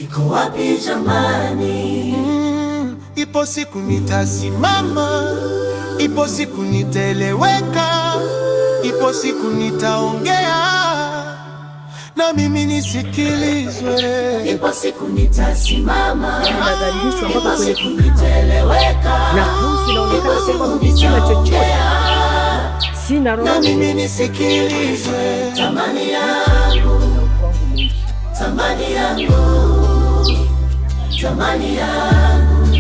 Iko wapi jamani? Ipo siku nitasimama, ipo siku nitaeleweka, ipo siku nitaongea na mimi nisikilizwe. Ipo siku nitasimama, Nadhalilishwa mpaka ipo kwenye siku nitaeleweka, na kuhusu ipo inaonekana siku kwamba sina chochote, nitaongea sina Na lolote. mimi nisikilizwe. Thamani yangu, thamani yangu, thamani yangu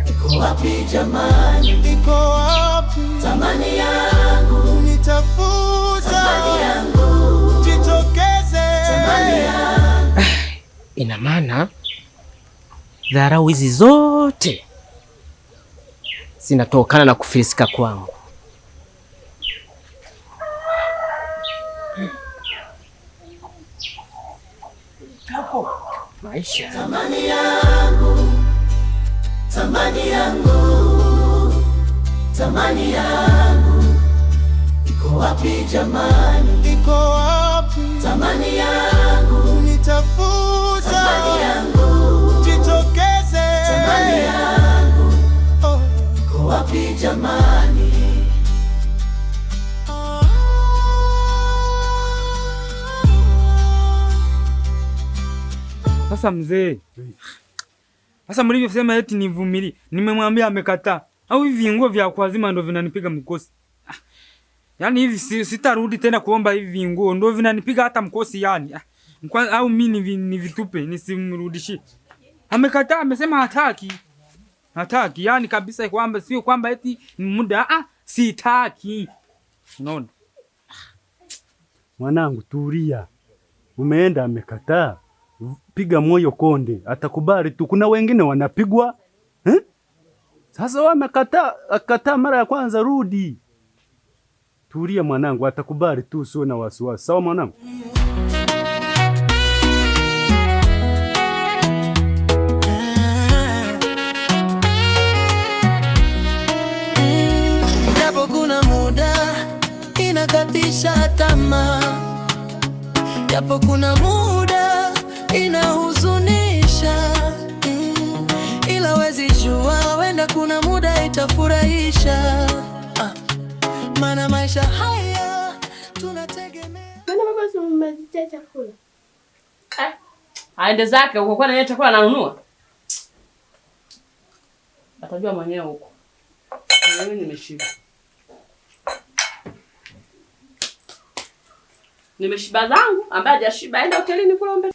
iko wapi jamani? Iko wapi? Thamani yangu, Nitafuta, thamani yangu, jitokeze. Thamani yangu. Ina maana dharau hizi zote zinatokana na kufilisika kwangu. Maisha Thamani yangu, thamani yangu, thamani yangu iko wapi jamani? Iko wapi? Thamani yangu, Nitafuta, thamani yangu, jitokeze. Thamani yangu Oh. iko wapi jamani? Sasa mzee, sasa mlivyosema eti nivumilie, nimemwambia amekataa. Au hivi vinguo vya kuazima ndo vinanipiga mkosi? Ah, yaani hivi sitarudi tena kuomba hivi vinguo ndo vinanipiga hata mkosi yani. Ah, au mimi nivitupe nisimrudishie. Amekataa, amesema hataki. Hataki, yani kabisa kwamba sio kwamba eti ni muda, ah, sitaki. Unaona? Mwanangu tulia, umeenda amekataa, piga moyo konde, atakubali tu. Kuna wengine wanapigwa eh? Sasa wewe amekataa, akataa mara ya kwanza, rudi. Tulia mwanangu, atakubali tu, sio na wasiwasi. Sawa mwanangu? Japo kuna muda inakatisha tamaa, japo kuna muda inahuzunisha, ila wezi jua, wenda kuna muda itafurahisha. Ah, maana maisha haya tunategemea. Mbona baba si umemalizia chakula? Eh, aende zake huko, kwani yeye chakula ananunua? Atajua mwenyewe huko. Mimi nimeshiba. Nimeshiba zangu, ambaye hajashiba aende hotelini kula ombe.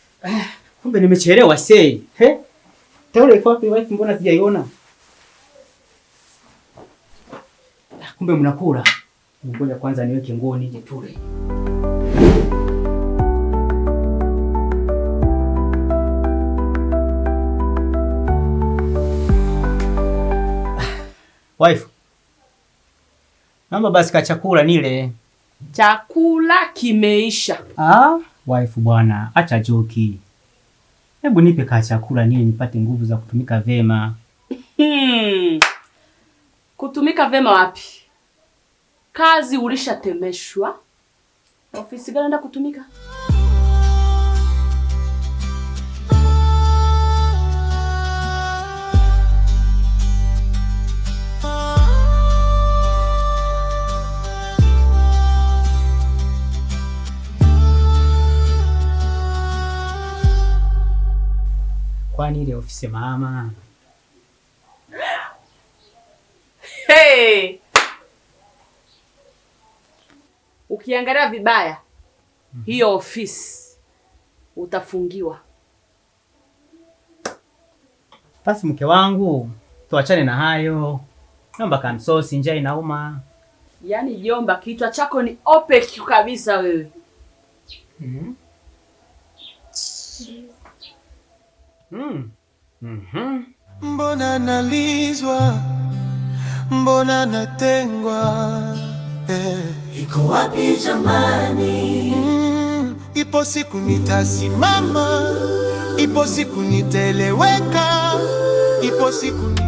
Kumbe nimechelewa sei. He? Taulo iko wapi wife, mbona sijaiona? Ah, kumbe mnakula. Ngoja kwanza niweke nguo nije tule. Wife. Naomba basi ka chakula nile. Chakula kimeisha. Ah, wife bwana, acha joki. Hebu nipe ka chakula nile nipate nguvu za kutumika vema. Kutumika vema wapi? Kazi ulishatemeshwa. Ofisi gani enda kutumika? Kwani ile ofisi mama? Hey! Ukiangalia vibaya hiyo ofisi utafungiwa. Basi mke wangu, tuachane na hayo. Naomba kamsosi, njaa inauma. Yaani jomba, kichwa chako ni opaque kabisa wewe. Mhm. Mbona nalizwa, mbona natengwa eh. Iko wapi jamani? Ipo siku nitasimama, ipo siku nitaeleweka, ipo siku ni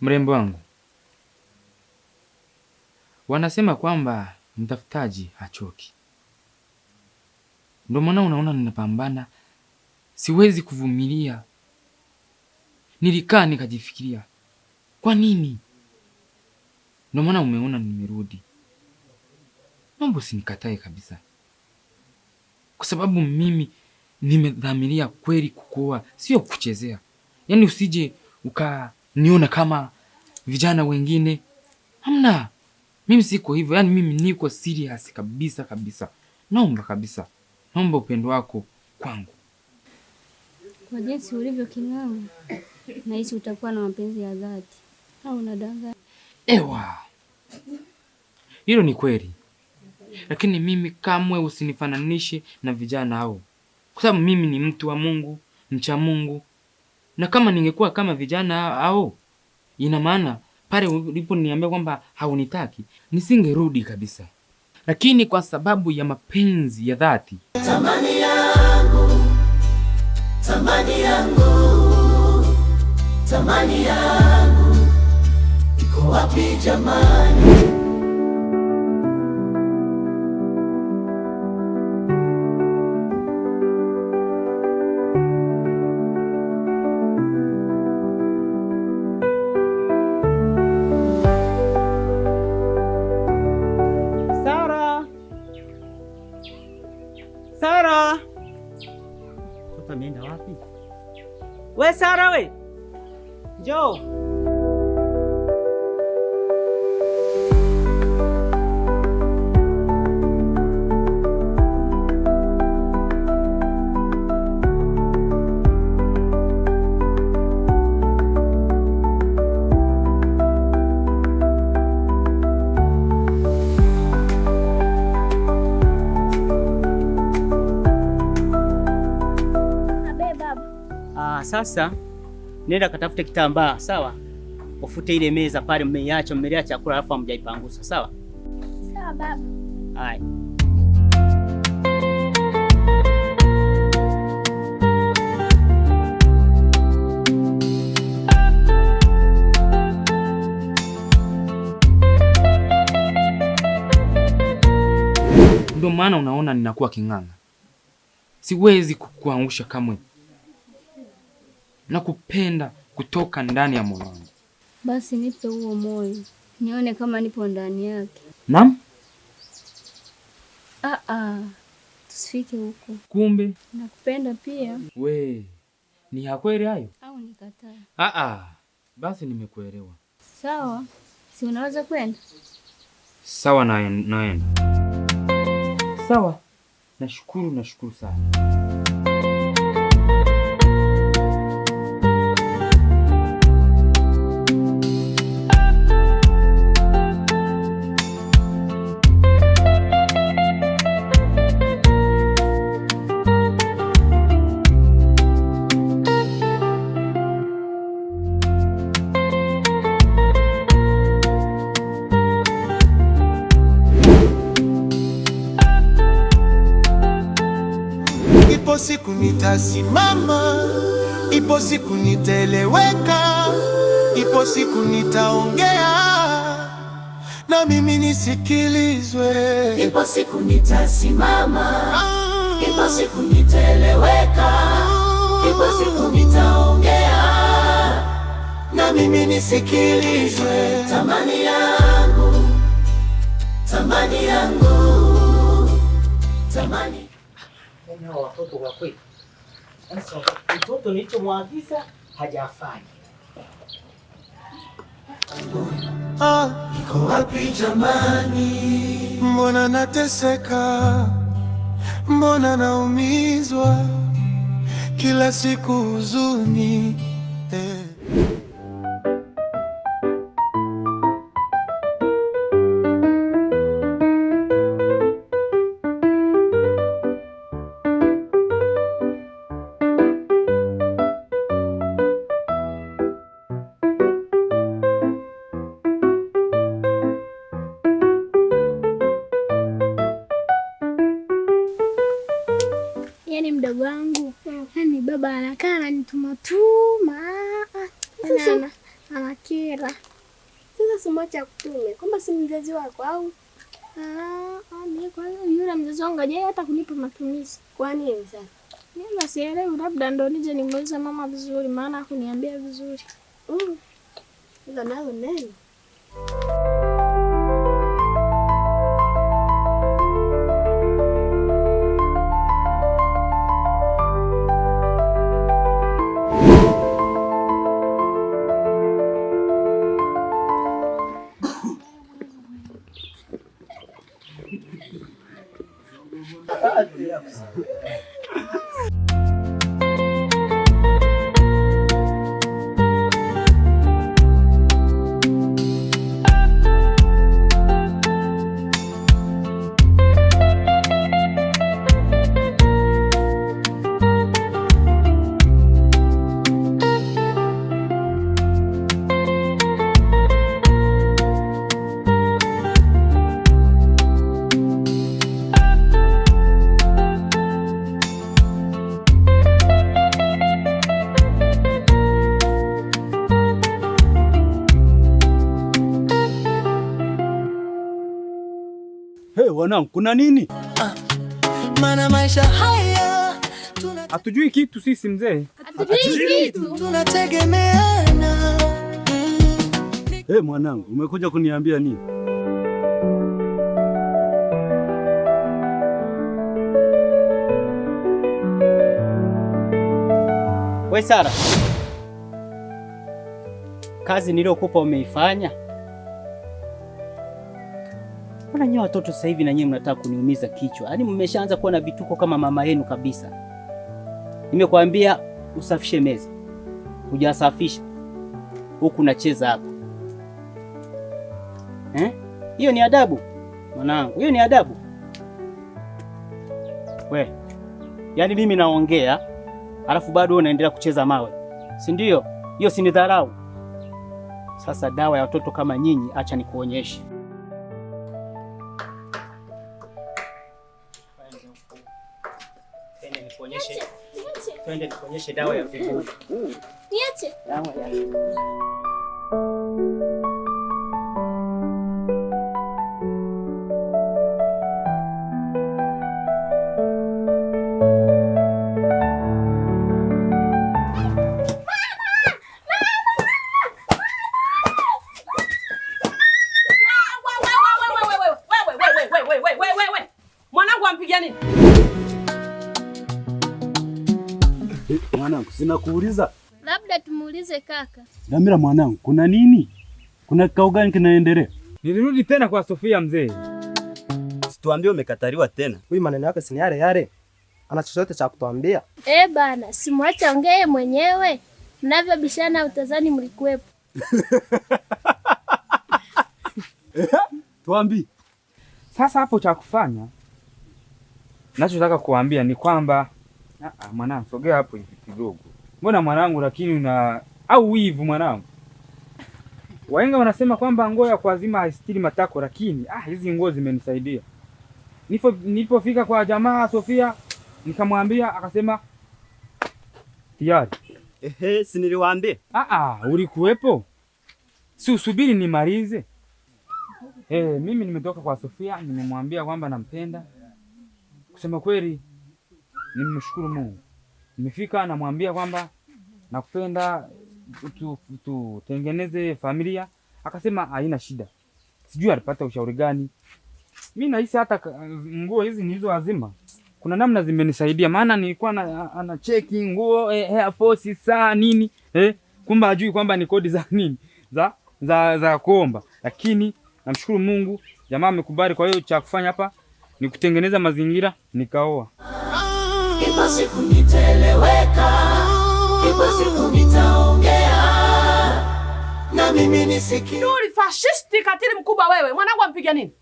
Mrembo wangu, wanasema kwamba mtafutaji hachoki. Ndio maana unaona ninapambana, siwezi kuvumilia. Nilikaa nikajifikiria, kwa nini? Ndio maana umeona nimerudi. Mambo usinikatae kabisa, kwa sababu mimi nimedhamiria kweli kukuoa, sio kuchezea. Yaani usije ukaniona kama vijana wengine. Hamna, mimi siko hivyo. Yaani mimi niko serious kabisa kabisa. Naomba kabisa, naomba upendo wako kwangu. Kwa jinsi ulivyo king'ang'a, nahisi utakuwa na mapenzi ya dhati. Au unadanganya? Ewa, hilo ni kweli, lakini mimi kamwe usinifananishe na vijana hao, kwa sababu mimi ni mtu wa Mungu, mcha Mungu. Na kama ningekuwa kama vijana hao, ina maana pale uliponiambia kwamba haunitaki nisingerudi kabisa. Lakini kwa sababu ya mapenzi ya dhati, Tamani yangu, tamani yangu, tamani yangu iko wapi jamani? Sara! Sara! Mtoto ameenda wapi? We Sara we! Njoo. Abe baba. Sasa nenda katafute kitambaa, sawa? Ufute ile meza pale mmeiacha, mmelia chakula alafu hamjaipangusa, sawa? Sawa baba. Haya. Ndio maana unaona ninakuwa king'ang'a. Siwezi kukuangusha kamwe. Nakupenda kutoka ndani ya moyo wangu. Basi nipe huo moyo, nione kama nipo ndani yake. Naam? Tusifike huko. Kumbe Nakupenda pia. we ni ya kweli hayo? Au nikataa? Basi nimekuelewa. Sawa, si unaweza kwenda? Sawa, naenda. Sawa. Nashukuru, nashukuru sana. Ipo siku nitasimama, ipo siku nitaeleweka, ipo siku nitaongea na mimi nisikilizwe. Ipo siku nitasimama, ipo siku nitaeleweka, ipo siku nitaongea na mimi nisikilizwe. Tamani yangu, tamani yangu, tamani. Yaani watoto kwa kweli. Sasa mtoto nilichomwagiza hajafanya. Iko wapi jamani? Mbona nateseka, mbona naumizwa kila siku huzuni. Yaani mdogo wangu, yaani baba anakaa ananituma tuma. Ana Ananikera. Sasa simwache akutume kwamba si mzazi wako au? Mimi kwa hiyo yule mzazi wangu hajawahi hata kunipa matumizi. Kwa nini sasa? Mimi sielewi, labda ndo nije nimuulize mama vizuri, maana hakuniambia vizuri. Hilo nalo neno. Hey, wanangu, kuna nini? Maana maisha haya hatujui kitu sisi mzee. Hatujui kitu. Tunategemeana. Hey, mwanangu, umekuja kuniambia nini? We Sara, kazi niliyokupa umeifanya? Mbona nyinyi watoto sasa hivi na nyinyi mnataka kuniumiza kichwa? Yaani mmeshaanza kuwa na vituko kama mama yenu kabisa. Nimekuambia usafishe meza, hujasafisha. Huku unacheza hapa. Eh? Hiyo ni adabu mwanangu, hiyo ni adabu. We, yaani mimi naongea alafu bado unaendelea kucheza mawe, si ndio? Hiyo si ni dharau? Sasa dawa ya watoto kama nyinyi, acha nikuonyeshe. Twende nikuonyeshe dawa ya vivuli. Niache. Dawa ya Wewe. Mwanangu ampigia nini? Mwanangu, sina kuuliza. Labda tumuulize kaka. Damira mwanangu, kuna nini? Kuna kikao gani kinaendelea? Nilirudi tena kwa Sofia mzee. Situambie umekataliwa tena. Huyu maneno yake si yale yale. Ana chochote cha kutuambia? Bana, simwache ongee mwenyewe. Mnavyobishana utazani mlikuwepo. Tuambie. Sasa hapo cha kufanya nachotaka kuambia ni kwamba mwanangu sogea hapo hivi kidogo. Mbona mwanangu lakini una au wivu mwanangu? Wahenga wanasema kwamba nguo ya kuazima haistiri matako, lakini hizi nguo zimenisaidia. Nilipofika kwa jamaa Sofia nikamwambia, akasema tayari. Ehe, si niliwaambia? Ulikuwepo? Si usubiri nimalize. Mimi nimetoka kwa Sofia, nimemwambia kwamba nampenda. Kusema kweli nimshukuru Mungu. Nimefika namwambia kwamba nakupenda, tutengeneze familia. Akasema haina shida. Sijui alipata ushauri gani. Mimi nahisi hata nguo hizi nilizoazima kuna namna zimenisaidia, maana nilikuwa ana cheki nguo Air Force saa nini, kumbe hajui kwamba ni kodi za nini za kuomba. Lakini namshukuru Mungu, jamaa amekubali. Kwa hiyo cha kufanya hapa ni kutengeneza mazingira nikaoa. Ipo siku nitaeleweka, ipo siku nitaongea na mimi nisikie. Nuri fascisti katili mkubwa wewe. Mwanangu ampiga nini?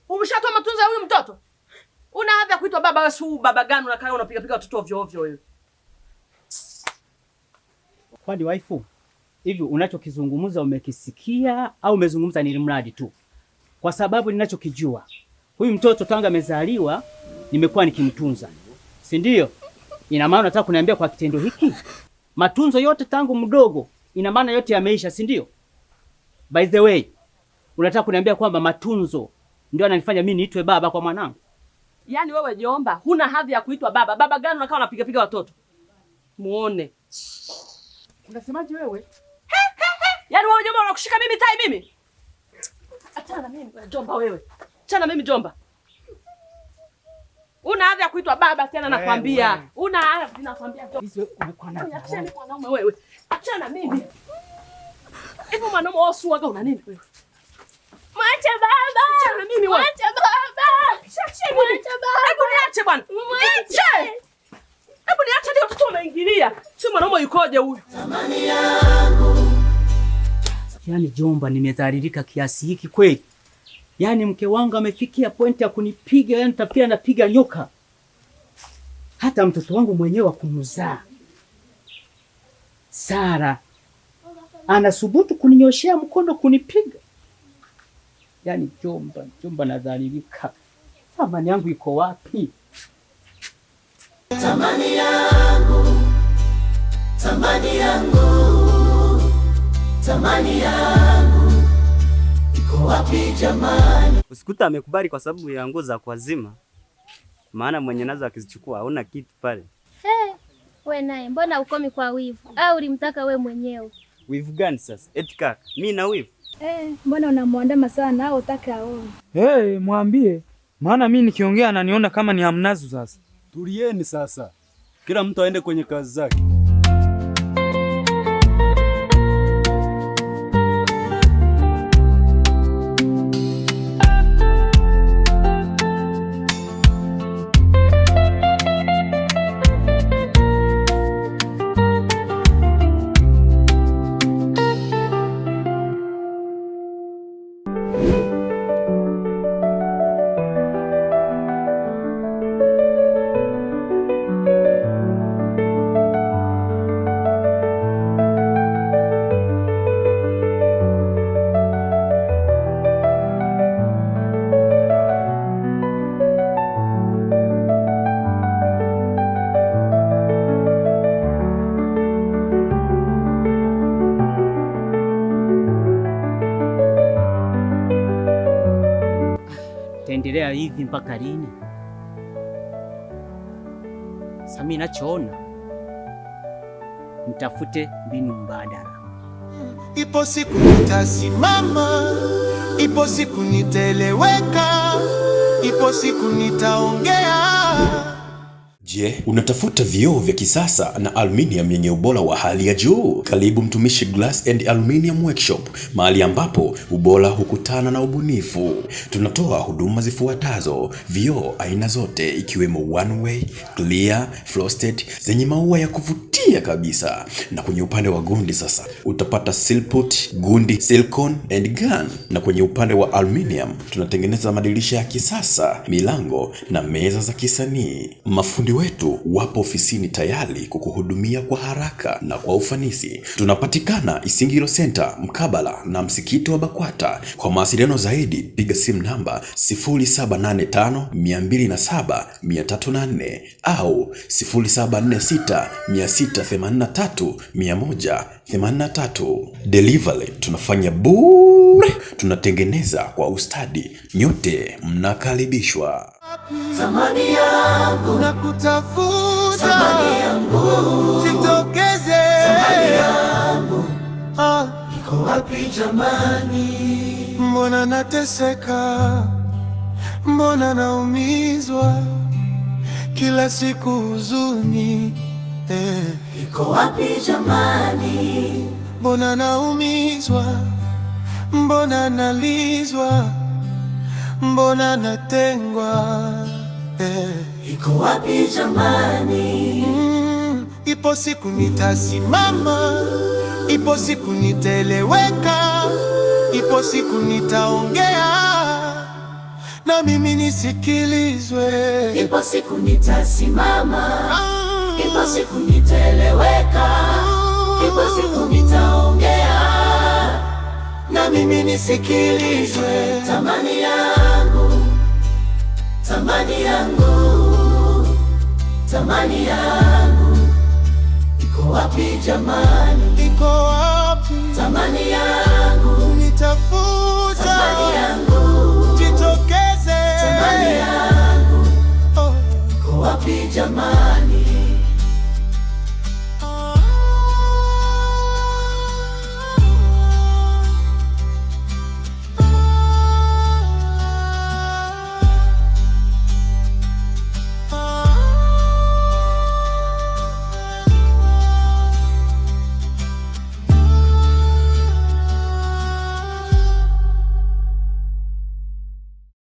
Umeshatoa matunzo ya huyu mtoto? Una hadhi ya kuitwa baba wewe? Si baba gani unakaa unapiga piga watoto ovyo ovyo wewe? Kwani waifu, hivi unachokizungumza umekisikia au umezungumza ni mradi tu? Kwa sababu ninachokijua, huyu mtoto tangu amezaliwa nimekuwa nikimtunza. Si ndio? Ina maana unataka kuniambia kwa kitendo hiki matunzo yote tangu mdogo Ina maana yote yameisha, si ndio? By the way, unataka kuniambia kwamba matunzo ndio ananifanya mimi niitwe baba kwa mwanangu? Yaani wewe jomba, huna hadhi ya kuitwa baba. Baba gani unakaa unapiga piga watoto? Muone. Unasemaje wewe? Yaani wewe jomba unakushika mimi tai mimi? Achana na mimi jomba wewe. Achana na mimi jomba. Una hadhi ya kuitwa baba tena nakwambia. Una hadhi nakwambia jomba. Hizo umekuwa na. Achana na mwanaume wewe. Achana na mimi. Hivi mwanaume wewe usuaga una nini wewe? Mwache baba. Achana na mimi wewe. Mwache baba. Achana mimi. Mwache baba. Hebu niache bwana. Mwache. Hebu niache ndio watoto wameingilia. Si mwanaume yukoje huyu? Thamani yangu. Yaani jomba, nimedhalilika kiasi hiki kweli? Yaani mke wangu amefikia pointi ya kunipiga, yaani tafikiri anapiga nyoka. Hata mtoto wangu mwenyewe wa kumzaa Sara anasubutu kuninyoshea mkono kunipiga. Yaani jomba, jomba nadhalilika. Thamani yangu iko wapi? Thamani yangu. Thamani yangu. Thamani yangu. Iko wapi jamani? Usikuta amekubali kwa sababu ya nguo za kuazima. Maana mwenye nazo akizichukua hauna kitu pale. Hey, we naye mbona ukomi kwa wivu? Au ulimtaka we mwenyewe? Wivu gani sasa? Eti kaka, mimi na wivu? Mbona unamuandama sana au utaka aone? Hey, mwambie. Maana mimi nikiongea ananiona kama ni hamnazo sasa. Tulieni sasa. Kila mtu aende kwenye kazi zake. Taendelea hivi mpaka lini? Sasa mimi nachoona mtafute mbinu mbadala. Ipo siku nitasimama, ipo siku nitaeleweka, ipo siku nitaongea. Je, unatafuta vioo vya kisasa na aluminium yenye ubora wa hali ya juu? Karibu Mtumishi Glass and Aluminium Workshop, mahali ambapo ubora hukutana na ubunifu. Tunatoa huduma zifuatazo: vioo aina zote ikiwemo one way, clear, frosted zenye maua ya kuvutia kabisa. Na kwenye upande wa gundi sasa utapata silput, gundi, silicone and gun. Na kwenye upande wa aluminium tunatengeneza madirisha ya kisasa, milango na meza za kisanii. Mafundi wetu wapo ofisini tayari kukuhudumia kwa haraka na kwa ufanisi. Tunapatikana Isingiro Center mkabala na msikiti wa Bakwata. Kwa mawasiliano zaidi piga simu namba 0785 207 304 au 0746 683 183. Delivery tunafanya bure, tunatengeneza kwa ustadi. Nyote mnakaribishwa. Thamani yangu nakutafuta, thamani yangu jitokeze, thamani yangu iko wapi jamani? Mbona nateseka, mbona naumizwa, kila siku huzuni Iko wapi jamani? Mbona naumizwa, mbona nalizwa, mbona natengwa Iko wapi jamani? Ipo siku nitasimama, ipo siku nitaeleweka, ipo siku nitaongea, na mimi nisikilizwe. Ipo siku nitasimama, ipo siku nitaeleweka, ipo siku nitaongea, na mimi nisikilizwe. Thamani yangu, thamani yangu, thamani yangu iko wapi jamani? Iko wapi? Thamani yangu, Nitafuta. Thamani yangu, Jitokeze. Thamani yangu, Oh. iko wapi jamani?